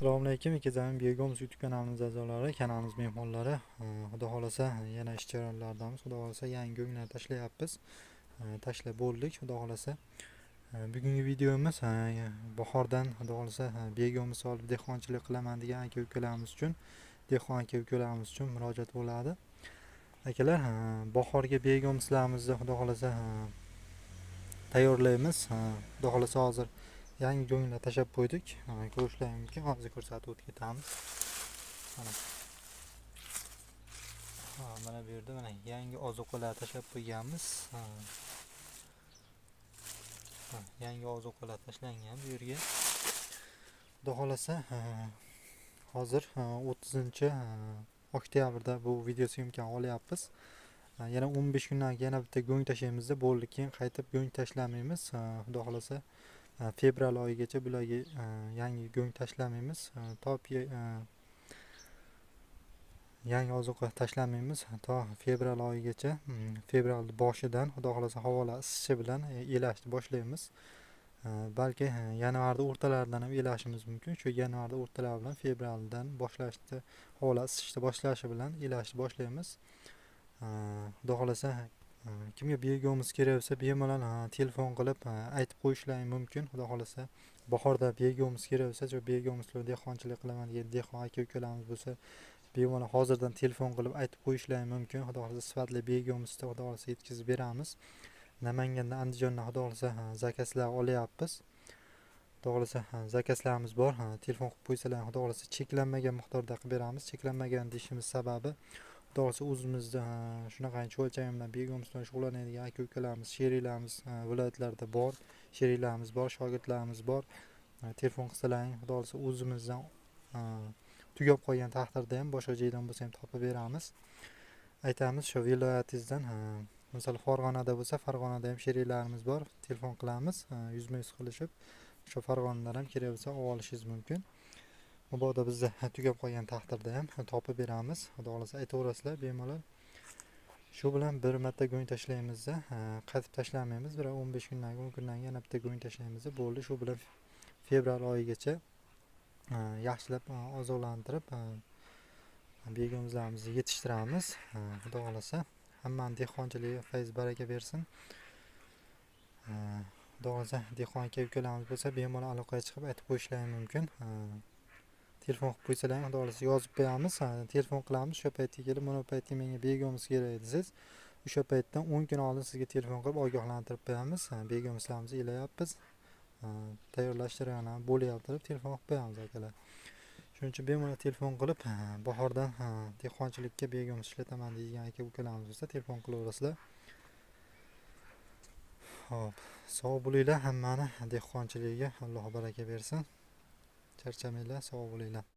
Assalomu alaykum, Ekazamin Biogoms YouTube kanalimiz a'zolari, kanalimiz mehmonlari. Xudo xolasa yana ish jarayonlaridamiz. Xudo xolasa yangi go'nglar tashlayapmiz. Tashlab bo'ldik, xudo xolasa. Bugungi videomiz bahordan xudo xolasa biogoms olib dehqonchilik qilaman degan aka ukalarimiz uchun, dehqon aka ukalarimiz uchun murojaat bo'ladi. Akalar, bahorga biogomslarimizni xudo xolasa tayyorlaymiz. Xudo xolasa hozir yangi go'nglar tashlab qo'ydik. Ko'rishlaring mumkin. Hozir ko'rsatib o'tib ketamiz. Mana. Mana bu yerda mana yangi ozuqalar tashlab qo'yganmiz. Yangi ozuqalar tashlangan bu yerga. Xudo xolasa hozir 30 oktyabrda bu video syomkani olyapmiz. Yana 15 kundan keyin yana bitta go'ng tashlaymizda bo'ldi. Keyin qaytib go'ng tashlamaymiz. Xudo xolasa fevral oyigacha bularga yangi go'ng tashlamaymiz. To yangi ozuqa tashlamaymiz to fevral oyigacha. Fevral boshidan xudo xolasa havolar isishi bilan elashni boshlaymiz. Balki yanvarda o'rtalaridan ham elashimiz mumkin. Shu yanvarda o'rtalari bilan fevraldan boshlashni, havolar isishni boshlashi bilan elashni boshlaymiz. Xudo xolasa kimga biogoms kerak bo'lsa bemalol telefon qilib aytib qo'yishlari mumkin. Xudo xolasa bahorda biogoms kerak bo'lsa, shu biogomslar dehqonchilik qilaman degan dehqon aka ukalarimiz bo'lsa bemalol hozirdan telefon qilib aytib qo'yishlari mumkin. Xudo xolasa sifatli biogomsni xudo xolasa yetkazib beramiz. Namangandan, Andijondan xudo xolasa zakazlar olyapmiz. Xudo xolasa zakazlarimiz bor. Telefon qilib qo'ysalar xudo xolasa cheklanmagan miqdorda qilib beramiz. Cheklanmagan deyishimiz sababi xudo xolasa o'zimizda shunaqangi chuvalchang bilan biogoms bilan shug'ullanadigan aka ukalarimiz, sheriklarimiz viloyatlarda bor, sheriklarimiz bor, shogirdlarimiz bor. Telefon qilsalaring xudo xolasa o'zimizdan tugab qolgan taqdirda ham boshqa joydan bo'lsa ham topib beramiz. Aytamiz shu viloyatingizdan, misol Farg'onada bo'lsa, Farg'onada ham sheriklarimiz bor, telefon qilamiz, yuzma-yuz qilishib, o'sha Farg'onadan ham kerak bo'lsa olib olishingiz mumkin. Mabodo bizda tugab qolgan taqdirda ham topib beramiz. Xudo xolasa aytaverasizlar bemalol. Shu bilan bir marta go'ng tashlaymizda, qaytib tashlamaymiz. Bir 15 kundan keyin, 10 kundan keyin yana bitta go'ng tashlaymizda bo'ldi. Shu bilan fevral oyigacha yaxshilab oziqlantirib begomlarimizni yetishtiramiz. Xudo xolasa hammani dehqonchiligiga fayz baraka bersin. Xudo xolasa dehqon aka ukalarimiz bo'lsa bemalol aloqaga chiqib aytib qo'yishlari mumkin. Telefon qilib qo'ysalar ham xudo xolasa yozib qo'yamiz. Telefon qilamiz, o'sha paytga kelib mana bu paytga menga begomiz kerak desangiz, o'sha paytdan 10 kun oldin sizga telefon qilib ogohlantirib qo'yamiz. Begomizlarimizni elayapmiz. Tayyorlash jarayoni bo'lyapti deb telefon qilib qo'yamiz akalar. Shuning uchun bemalol telefon qilib bahordan dehqonchilikka begomiz ishlataman deydigan aka ukalarimiz bo'lsa telefon qilaverasizlar. Xo'p, sog' bo'linglar, hammani dehqonchiligiga Alloh baraka bersin. Charchamanglar, sog' bo'linglar.